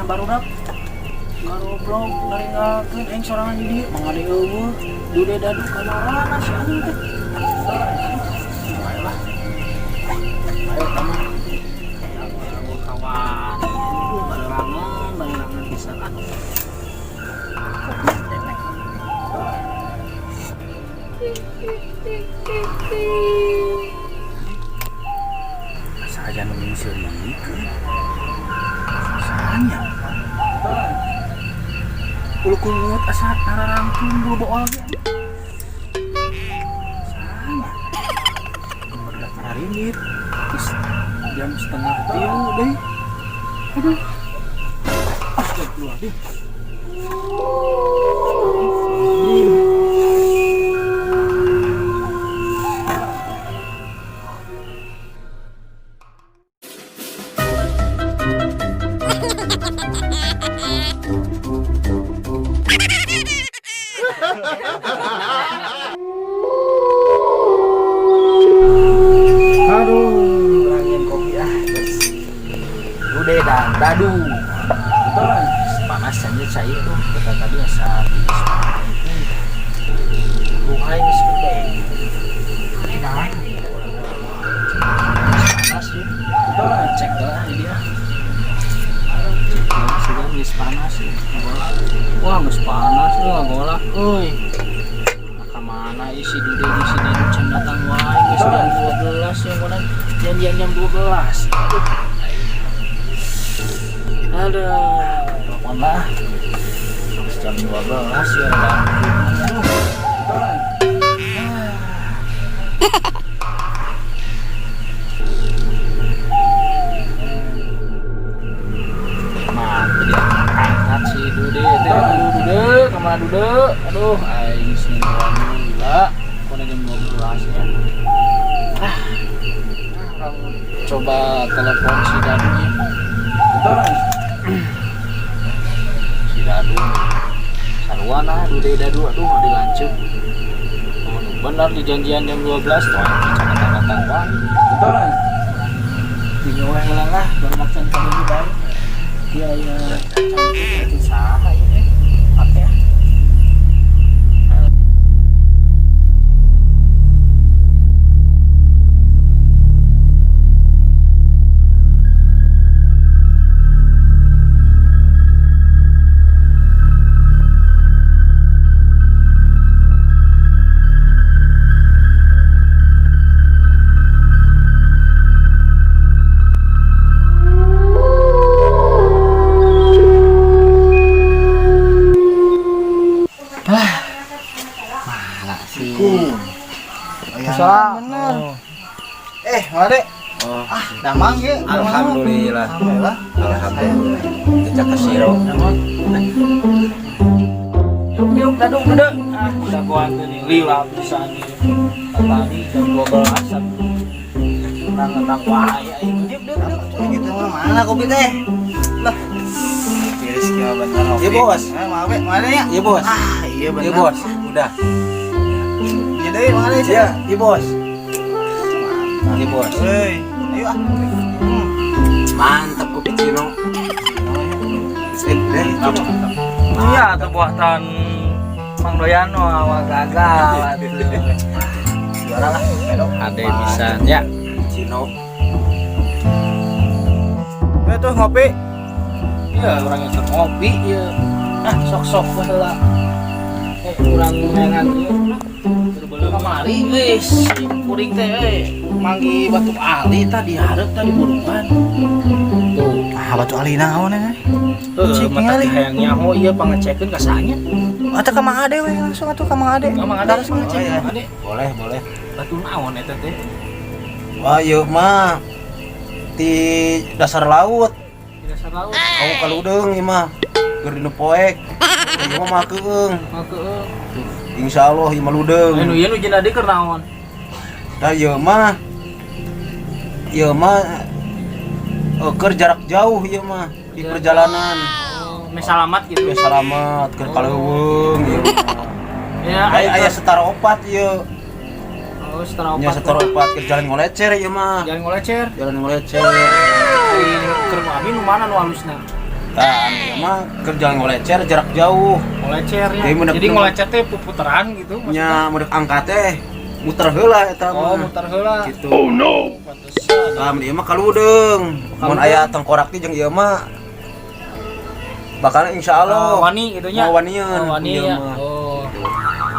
Barudak ngaroblog ngaringgalkeun aing sorangan di dieu, Mang Ade euweuh, Dude Dadu ka marana si anjing teh? Ayo lah. Ayo kamu. Aku kawan. Aduh, barerangan, barerangan bisa ah. Kopi dewek. Asa aja nu seurikeun. Sanya. Ulu kungut asa nararangkung bulu bool ge. Sanya. Udah ngarindit. Terus jam 2.30 deh. Aduh. Astagfirullahaladzim. Aduh, angin kopi ah. Dude dan Dadu. Panas aja saya tuh. Kata tadi asa luhai geus gede. Nah, panas ya. Cek lah ini ah. Cek lah, sudah geus panas ya. Wah, geus panas euy ngagolak euy. Nah, ka mana isi Dude di si Dadu can datang wae, geus jam 12 yang mana janjian jam 12. Aduh. Aduh, telepon lah. Geus jam 12 ya rada. Aduh. Mati dia angkat si Dude teh. Aduh, Dude, kemana Dude? Aduh, aing geus nungguan gila. Pokoknya jam 12 ya. Ah, orang coba telepon si Dadu ya. Si Dadu. Sarwana Dude Dadu, aduh dilanjut. Oh, benar di janjian jam 12 tuh can datang wae. Bingung lah lah, baru makan kami ini bae. Iya iya, cantik itu saha ini. Apa ya? Mana sih? Salah. Bener. Eh, mana dek? Oh, Ah, damang ya. alhamdulillah. Alhamdulillah. Alhamdulillah. Jejak kesiro. Yuk yuk Dadu Dude. Ah, udah gua nih lila pisan nih. Tadi jam 12 urang ngetang wae aing. Diuk diuk diuk. Eh, gitu mah mana kopi teh? Lah. Tiris kieu bener kopi. Iya, Bos. Eh, maaf ya, mana ya? Iya, Bos. Ah, iya bener. Iya, Bos. Udah. Iya deh, mana sih? Iya, iya, Bos. Iya, Bos. Hei, ayo ah. Mantap kopi Cino. Sip deh. Iya, tuh buatan Mang Doyano awal gagal atuh. Juara lah, pedok. Ade bisa ya. Cino. Eh, tuh ngopi. Iya, orang yang keur ngopi ieu. Ah, sok-sok baheula. Eh, urang neangan ieu. Kamari geus kuring teh euy manggih batu ali tadi hareup tadi buruan. Tuh. Ah, batu ali naon ya? Heuh, Cik, mata ningali. hayang nyaho ieu pangecekeun ka sahanya. Atau ka Mang Ade we langsung atuh ka Mang Ade. Ka Mang Ade Langsung ngecek. Oh, iya. Mang Ade. Boleh, boleh. Batu naon eta teh? Wah, ieu mah di dasar laut. Di dasar laut. Kamu kaludeung ieu mah. Keur dina poek. Ieu mah makeung. Makeung. Insyaallah ieu mah ludeung. Anu ieu nu jeung ade keur naon? Tah ieu mah keur jarak jauh ieu mah di perjalanan. Oh, meh salamat gitu. Ya selamat keur kaleuweung ieu mah. Ya, Aya aya setara opat ieu. Oh, setara Nya opat. setara opat keur jalan ngolecer ieu mah. Jalan ngolecer. Jalan ngolecer. Ari keur nu abi nu mana nu halusna? Tah, ieu mah keur jalan ngolecer jarak jauh. Ngolecer ya. Jadi Jadi ngolecer teh puputeran gitu maksudnya. Nya mun angkat teh muter heula eta mah. Oh, muter heula. Gitu. Oh no. Pantesan. Tah, mun ieu mah kaludeung. Mun aya tengkorak teh jeung ieu mah bakal insyaallah wani gitu nya. Mau wanieun. Oh, wani ya. Oh.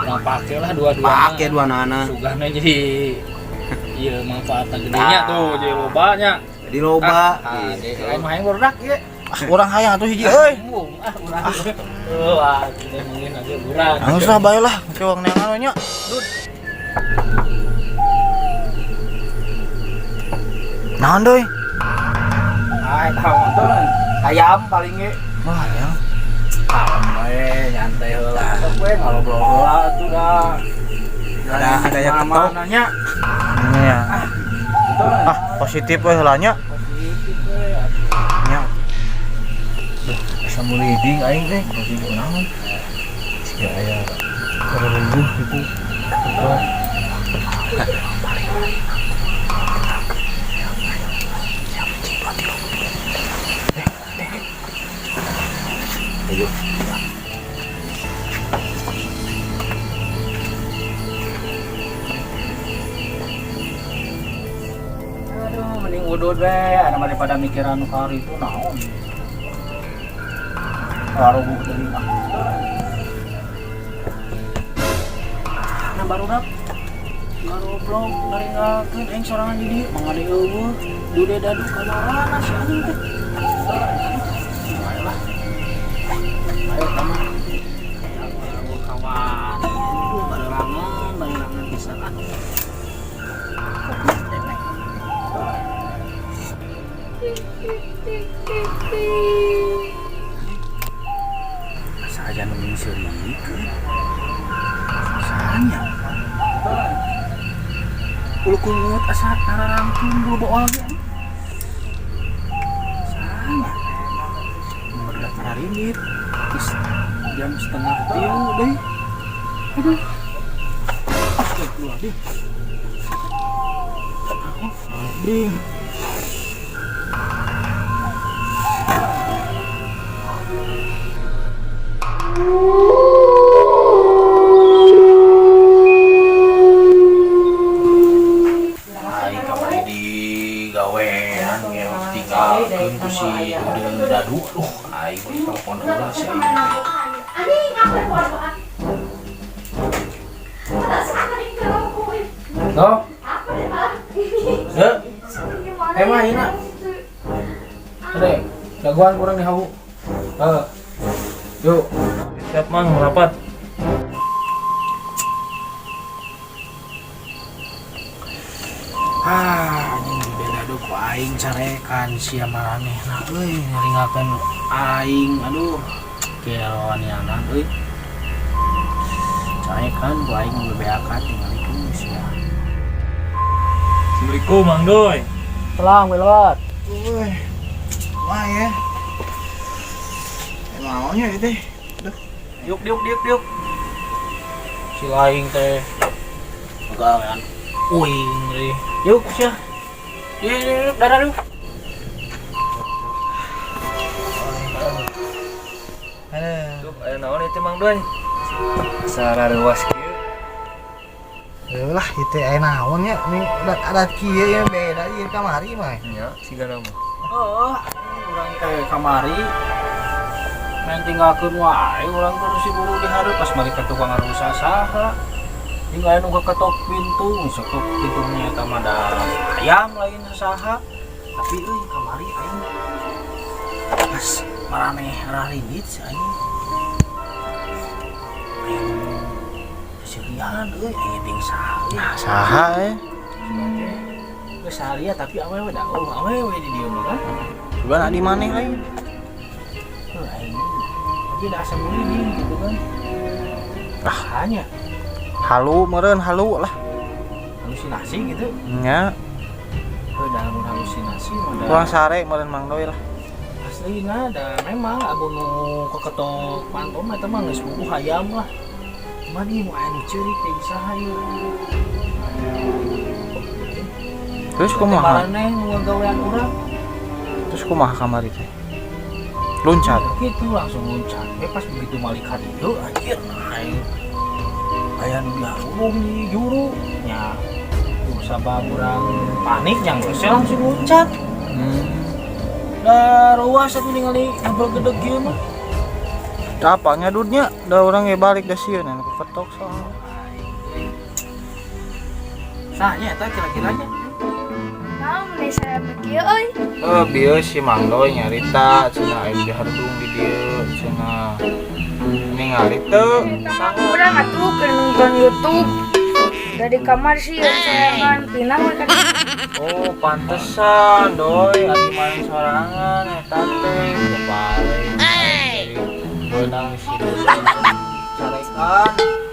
Urang pake lah dua-dua. Pake dua nana. Sugahna jadi ieu manfaatna gedenya tuh jadi loba nya. Jadi loba. Ah, gitu. Lain mah hayang barudak ieu. Ah, urang hayang atuh hiji euy. Ah, urang. Wah, kita mungkin aja urang. Geus lah bae lah, cewek neangan we nya. Dud. Naon deui? Ah, eta motor ayam paling ge. Wah, ayam. Kalem we, nyantai heula. Sok we ngobrol heula atuh dah. Ada yang ketok. Nanya. Nya. Ah, ah, positif we heula nya. Positif we. Nya. Duh, asa muliding aing teh, positif naon? Siga aya rereueuh gitu. Ayo. Aduh, mending udud we, ada daripada mikiran nu kamari itu naon. Karuguh deui mah. Nah barudak ngaroblog ngaringgalkeun aing sorangan di dieu mangga deui eueuh dude dadu kamarana si anjing teh. Bae lah. Ayo kamu. Kawan. Aduh, barerangan, barerangan pisan ah. Kopi teh we. Asa aja nu seurikeun. Sanya. Ulu kungut asa nararangkung bulu bool ge. Sanya. Udah nararinit. Terus jam 2:30 deh. Aduh. Astagfirullahaladzim. Ding. Aing kamari di gawean ge tinggalkeun ku si Dude Dadu. Aduh, aing mau ditelepon heula si aing. Tuh. Dek. Emang ini. Dek, daguan kurang di hawu. Heeh. Yuk. Siap Mang, rapat. Ah, anjing Dude Dadu ku aing carekan sia maranehna euy ngaringakeun aing aduh. Kelewanianan euy. Carekan ku aing bebeakan tingalikeun sia. Assalamualaikum Mang Doi. Telang belot. Euy. Wah ya. Maunya itu. Duh. Diuk diuk diuk diuk. Si laing teh gawean uing deui. Yuk sia. Yuk, yuk, yuk, dadah yuk. Aduh. Duh, aya naon ieu teh Mang Doi? Asa rareuwas kieu. Lah, itu aya naon nya? Ini adat kieu ya beda ieu kamari mah. Nya, sigana mah. Oh, urang teh kamari main tinggalkeun wae urang teh si buru di hareup pas balik ka tukang arusa saha. Jeung aya nu ketok pintu, sok pintunya eta mah da ayam lain saha. Tapi euy kamari aing pas maraneh rarindit si aing. Aya nu seserian euy aing ting saha euy. Nah, saha eh? Geus saharia tapi awewe da eueuh awewe di dieu mah kan. Coba di maneh lain. Heuh aing. Tapi da asa muliding gitu kan. Ah, hanya Halu meureun halu lah. Halusinasi gitu. Nya, Heuh da mun halusinasi mah da kurang sare meureun Mang Doi lah. Aslina da memang amun nu keketok panto mah eta mah geus bubuh hayam lah. Cuman ieu nu aya nu ceurik teh saha ieu. Terus kumaha? Maraneh nu ngagawean urang. Terus kumaha kamari teh? Loncat. Gitu langsung loncat. Eh, pas begitu malik ka dieu, anjir, aing aya nu diharurung di juru nya. Tuh, sabab urang panik nya, geus langsung loncat. Da ruas atuh ningali ngabegedeg ieu mah. Apalnya dudnya, da urang ge balik da sieun anu ketok soalnya. Sahnya eta kira-kiranya? Naon mun saya kieu euy? Eh, bieu si Mang Doi nyarita cenah aya diharudung di dieu cenah. Ningali teu? Urang atuh keur nonton YouTube. Dari kamar sih sorangan pindah we ka. Oh, pantesan Doi adi maling sorangan eta teh. Kebalik. Beunang si Doi. Carekan.